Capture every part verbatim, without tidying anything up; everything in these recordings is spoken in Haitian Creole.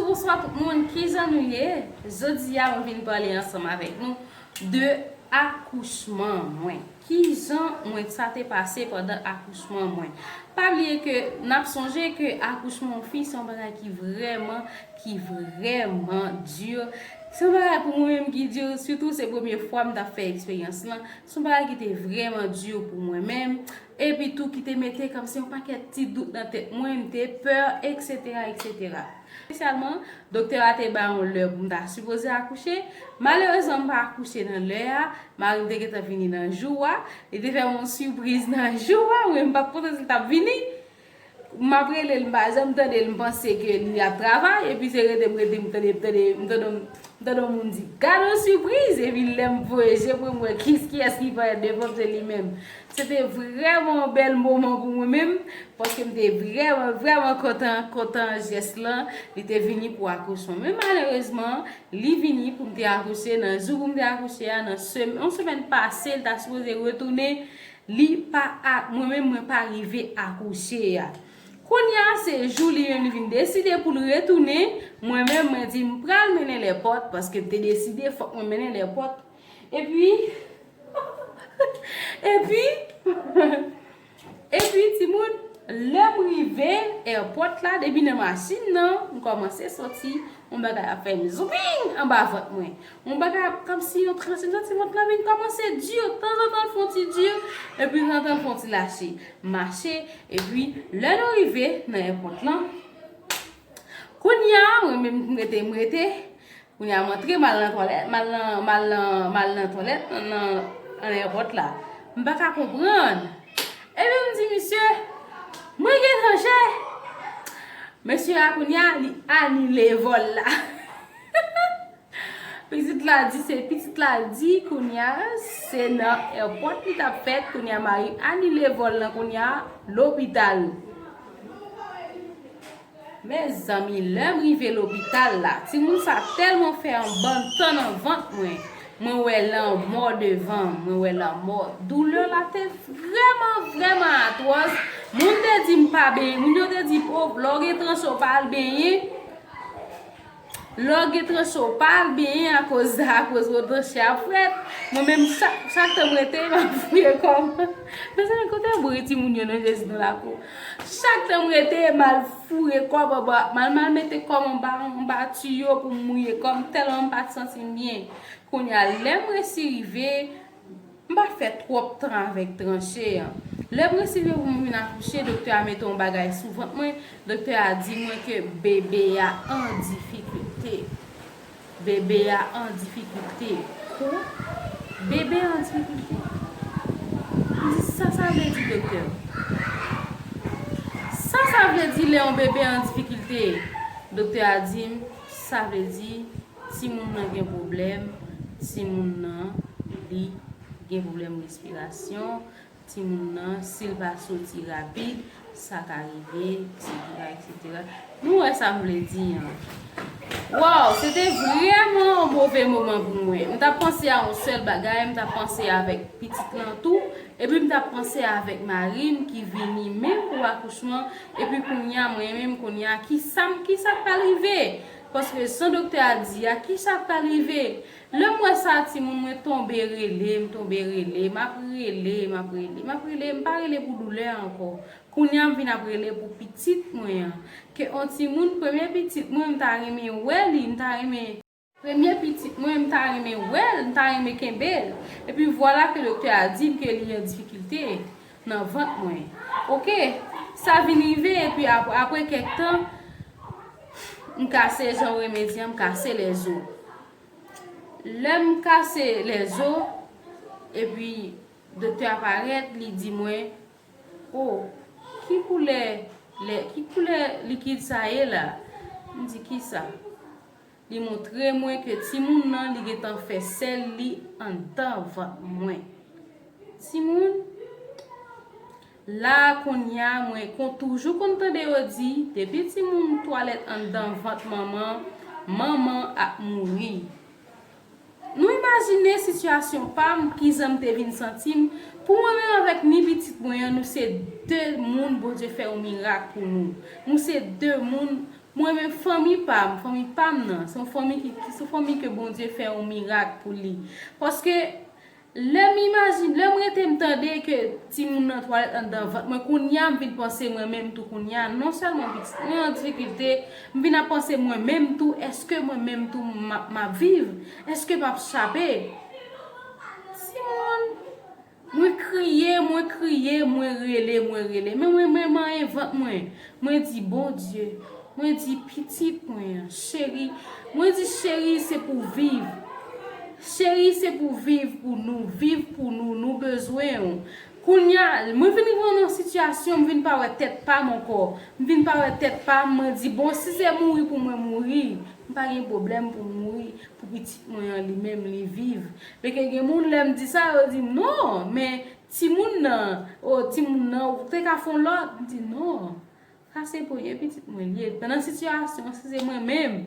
Bonswa tout moun, kijan nou ye? Jodi a mwen vin pale ansanm avèk nou de akouchman mwen. Kijan mwen sa te pase pandan akouchman mwen? Pa bliye ke n ap sonje ke akouchman yon fi se yon bagay ki vrèman, ki vrèman di. Se yon bagay pou mwen menm ki di, sitou se premye fwa m t ap fè eksperyans lan. Se yon bagay ki te vrèman di pou mwen menm. Epi tou ki te mete kòmsi yon pakèt ti dout nan tèt mwen, m te pè, etsetera, etsetera. Espesyalman, doktè a te ba yon lè pou m ta sipoze akouche. Malerezman, m pa akouche nan lè a. Mari m te gentan vini nan jou a. Li te fè m yon sipriz nan jou a. Mwen, m pa t kontan si l t ap vini. M ap rele l, m pa janm tande l, m panse ke li ap travay. Epi se rete m rete, m tande, m tande, m tande, m tande yon moun di, "Gade yon sipriz!" Epi lè m voye je pou m wè kis, kiyès ki parèt devan m, se li menm. Se te vrèman yon bèl moman pou mwen menm, paske m te vrèman, vrèman kontan, kontan jès lan. Li te vini pou akouchman. Men malerezman, li vini pou m te akouche. Nan jou pou m te akouche a, nan semè-, yon semèn pase, li ta sipoze retounen. Li pa a-, mwen menm, mwen pa rive akouche a. Kounye a, se jou li menm li vin deside pou l retounen. Mwen menm, mwen di, "M pral mennen l èpòt," paske m te deside fòk mwen mennen l èpòt. Epi, epi, epi, timoun, lè m rive èpòt la, depi nan machin nan, m kòmanse santi yon bagay ap fè m zouping anba vant mwen. Yon bagay ap kòmsi yon tranche, m santi vant lan vin kòmanse di. Tanzantan l fè yon ti di, epi tanzantan l fè yon ti lache. Mache, epi lè nou rive nan èpòt lan, kounye a, mwen menm m rete, m rete. Kounye a, m antre, m al nan twalèt, m al nan, m al nan, m al nan twalèt, nan, nan, nan èpòt la. M pa ka konprann. Epi m di misye, "Mwen gen tranche." Mesye a, kounye a, li anile vòl la. Pitit la di, se pitit la di, kounye a, se nan èpòt li t ap fèt, kounye a, mari anile vòl lan, kounye a, lopital. Mezanmi, lè m rive lopital la, timoun sa tèlman fè yon bann tan nan vant mwen. Mwen wè lanmò devan m, mwen wè lanmò. Doulè la te vrèman, vrèman atwòs. Moun te di m pa benyen, moun yo te di, "O, lè w gen tranche, w pa al benyen." Lè w gen tranche, w pa al benyen akoz, akoz tranche a frèt. Mwen menm, chak, chak tan m rete, m ap fouye kò m. Mezanmi, kote bri timoun yo nan Jezi nan lakou? Chak tan m rete, m al foure kò m anba, m al, m al mete kò m anba, anba tiyo pou m mouye kò m, tèlman m pa t santi m byen. Kounye a, lè m resi rive, m pa fè twòp tan avèk tranche an. Lè m resi rive pou m vin akouche, doktè a mete yon bagay sou vant mwen. Doktè a di mwen ke bebe a an difikilte. Bebe a an difikilte. Kwa? Bebe a an difikilte? M di, "Sa sa vle di, doktè? Sa sa vle di lè yon bebe an difikilte?" Doktè a di m, "Sa vle di timoun nan gen pwoblèm, timoun nan, li gen pwoblèm respirasyon, timoun nan, si l pa soti rapid, sa ka rive, etsetera, etsetera." Nou wè sa m vle di an. Waw, se te vrèman yon move moman pou mwen. M t ap panse a yon sèl bagay, m t ap panse avèk pitit lan tou, epi m t ap panse avèk mari m ki vini menm pou akouchman, epi kounye a, mwen menm kounye a, ki sa m, ki sa k pral rive? Paske jan doktè a di a, ki sa k pral rive? Lè m wè sa, timoun, mwen tonbe rele, m tonbe rele, m ap rele, m ap rele, m ap rele, m pa rele pou doulè ankò. Kounye a, m vin ap rele pou pitit mwen an. Ke yon timoun, premye pitit mwen, m ta renmen wè li, m ta renmen, premye pitit mwen, m ta renmen wè l, m ta renmen kenbe l. Epi vwala ke doktè a di m ke li an difikilte nan vant mwen. Oke, sa vin rive, epi ap-, apre kèk tan, m kase, jan w renmen di an, m kase lèzo. Lè m kase lèzo, epi doktè a parèt, li di mwen, "O, ki koulè lè, ki koulè likid sa ye la?" M di, "Kisa?" Li montre mwen ke timoun nan, li gentan fè sèl li anndan vant mwen. Timoun, la a kounye a, mwen kon toujou konn tande yo di, depi timoun twalèt anndan vant manman, manman ap mouri. Nou imajine sitiyasyon pa m, kijan m te vin santi m. Pou mwen menm avèk ni pitit mwen an, nou se de moun Bondye fè yon mirak pou nou. Nou se de moun Mwen menm, fanmi pa m, fanmi pa m nan, se yon fanmi ki, ki se yon fanmi ke Bondye fè yon mirak pou li. Paske lè m imajine, lè m rete m tande ke timoun nan twalèt anndan vant mwen, kounye a m vin panse mwen menm tou kounye a, non sèlman pitit mwen an difikilte, m vin ap panse mwen menm tou, èske mwen menm tou m ap, m ap viv? Èske m ap chape? Timoun, mwen kriye, mwen kriye, mwen rele, mwen rele. Men mwen, mwen manyen vant mwen. Mwen di, Bondye, mwen di, pitit mwen an, cheri, mwen di, cheri, se pou viv. Cheri, se pou viv pou nou, viv pou nou, nou bezwen w. Kounye a, mwen vin rive nan sitiyasyon, m vin pa wè tèt pa m ankò. M vin pa wè tèt pa m, mwen di, bon, si se mouri pou mwen mouri, m pa gen pwoblèm pou m mouri, pou pitit mwen an, li menm, li viv. Paske gen moun, lè m di sa, yo di m, non, men timoun nan, o, timoun nan, ou te ka fè yon lòt. M di, non, sa se premye pitit mwen li ye. Pandan sitiyasyon, si se mwen menm,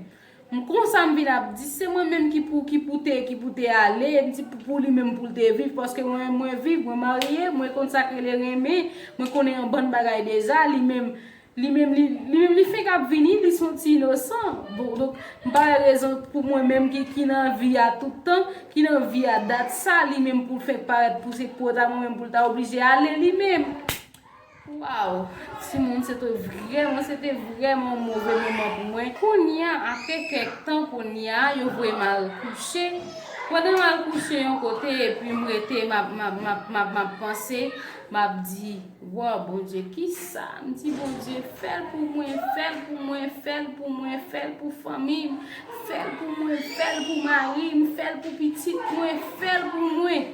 m konsa m vin ap di, se mwen menm ki pou, ki pou te, ki pou te ale, m di pou, pou li menm pou l te viv, paske mwen, mwen viv, mwen marye, mwen konn sa k rele renmen, mwen konnen yon bann bagay deja, li menm, li menm, li, li menm, li fenk ap vini, li se yon ti inosan. Bon, donk, m pa wè rezon pou mwen menm ki, ki nan vi a tout tan, ki nan vi a dat sa, li menm pou l fenk parèt pou se pou ta mwen menm pou l ta oblije ale li menm. Waw, timoun, se te vrèman, se te vrèman yon move moman pou mwen. Kounye a, apre kèk tan, kounye a, yo voye m al kouche. Pandan m al kouche yon kote, epi m rete, m ap, m ap, m ap, m ap, m ap panse, m ap di, waw, Bondye, ki sa? M di, Bondye, fè l pou mwen, fè l pou mwen, fè l pou mwen, fè l pou fanmi m, fè l pou mwen, fè l pou mari m, fè l pou pitit mwen, fè l pou mwen.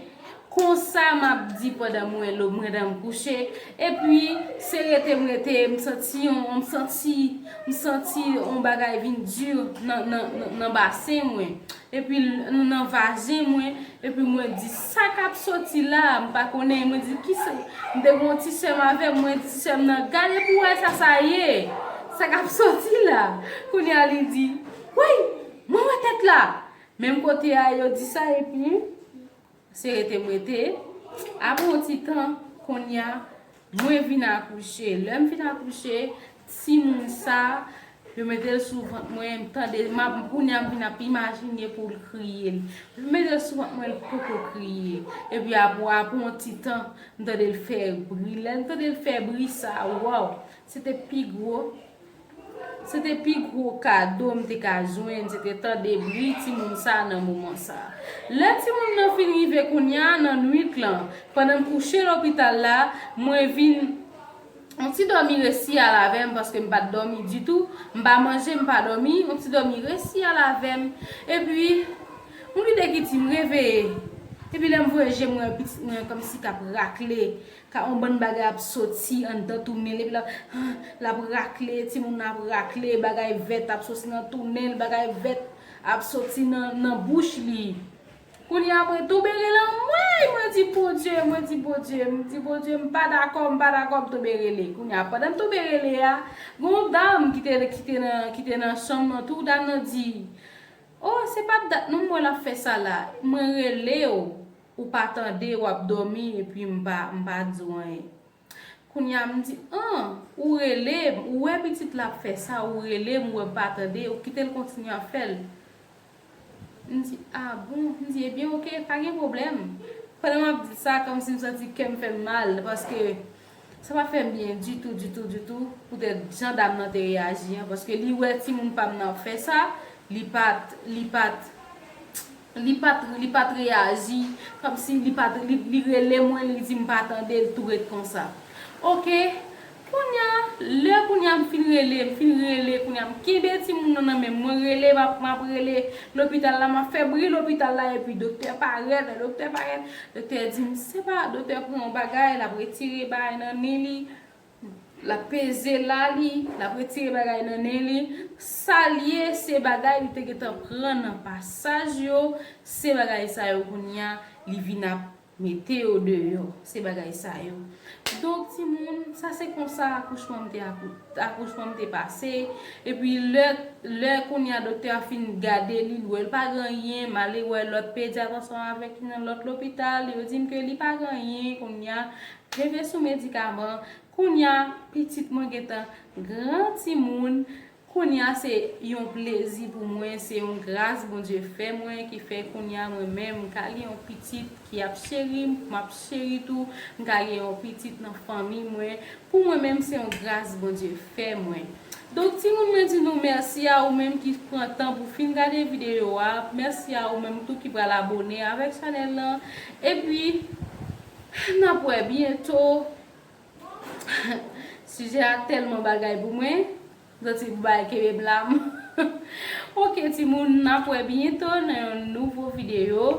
Konsa m ap di pandan mwen lo, mwen dan m kouche. Epi, se rete m rete, m santi yon, m santi, m santi yon bagay vin di nan, nan, nan, nan basen mwen. Epi, l- nan vajen mwen. Epi, mwen di, sa k ap soti la? M pa konnen. Mwen di, ki sa? M te gen yon ti sè m avè m. Mwen di, ti sè m nan, gade pou wè sa sa ye. Sa k ap soti la? Kounye a, li di, woy, mwen wè tèt la. Menm kote a, yo di sa, epi. Se rete m rete. Apre yon ti tan, kounye a, mwen vin akouche. Lè m vin akouche, timoun sa, yo mete l sou vant mwen, m tande, m ap, kounye a m vin ap imajine pou l kriye. Yo mete l sou vant mwen, l poko kriye. Epi apre, apre yon ti tan, m tande l fè bri. Lè m tande l fè bri sa, waw, se te pi gwo. Se te pi gwo kado m te ka jwenn, se te tande bri timoun sa nan moman sa. Lè timoun nan fin rive kounye a nan nwit lan, pandan m kouche lopital la, mwen vin, yon ti dòmi resi al avè m paske m pa t dòmi ditou, m pa manje, m pa dòmi, yon ti dòmi resi al avè m. Epi, yon lide ki di m reveye. Epi lè m voye je m wè pitit mwen kòmsi k ap rakle. Ka yon bann bagay ap soti anndan tounen l, epi l ap, l ap rakle, timoun nan ap rakle, bagay vèt ap soti nan tounen l, bagay vèt ap soti nan, nan bouch li. Kounye a mwen tonbe rele anmwey, mwen di Bondye, mwen di Bondye, m di Bondye, m pa dakò, m pa dakò, m tonbe rele. Kounye a, pandan m tonbe rele a, gen yon dam ki te, ki te nan, ki te nan chanm nan tou, dam nan di, o, se pa dat non m wè l ap fè sa la, mwen rele w. Ou pa tande, w ap dòmi, epi m pa, m pa di w anyen. Kounye a, m di, an, ou rele m, ou wè pitit la ap fè sa, ou rele m, ou wè m pa tande, ou kite l kontinye ap fè l. M di, a bon? M di, ebyen, oke, pa gen pwoblèm. Pandan m ap di sa, kòmsi m santi kè m fè m mal, paske sa pa fè m byen ditou, ditou, ditou, poutèt jan dam nan te reyaji an, paske li wè timoun pa m nan ap fè sa, li pa t, li pa t, li pa t, li pa t reyaji, kòmsi li pa t, li, li rele mwen, li di m pa tande, l tou ret konsa. Oke, kounye a, lè kounye a m fin rele, m fin rele, kounye a m kenbe timoun nan nan men m, mwen rele, m ap, m ap rele lopital la, m ap fè bri lopital la, epi doktè parèt, lè doktè parèt, doktè di m, se pa, doktè pran yon bagay, l ap retire bagay nan nen li, l ap peze la li, l ap retire bagay nan nen li. Sa l ye, se bagay li te gentan pran nan pasaj yo, se bagay sa yo kounye a, li vin ap mete yo deyò. Se bagay sa yo. Donk, timoun, sa se konsa akouchman m te akou-, akouchman m te pase. Epi lè, lè kounye a doktè a fin gade li, l wè l pa gen anyen, m ale wè lòt pedyat ansanm avèk li nan lòt lopital, yo di m ke li pa gen anyen kounye a, leve sou medikaman. Kounye a, pitit mwen gentan gran timoun. Kounye a se yon plezi pou mwen, se yon gras Bondye fè mwen, ki fè kounye a mwen menm m ka gen yon pitit ki ap cheri m, m ap cheri tou, m ka gen yon pitit nan fanmi mwen. Pou mwen menm se yon gras Bondye fè mwen. Donk timoun, mwen di nou mèsi a ou menm ki pran tan pou fin gade videyo a, mèsi a ou menm tou ki pral abone avèk chanèl lan. Epi n ap wè byento. Sijè a tèlman bagay pou mwen. M santi pou bagay kenbe m la. Ok timoun, n ap wè byento nan yon nouvo videyo.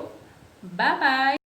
Babay.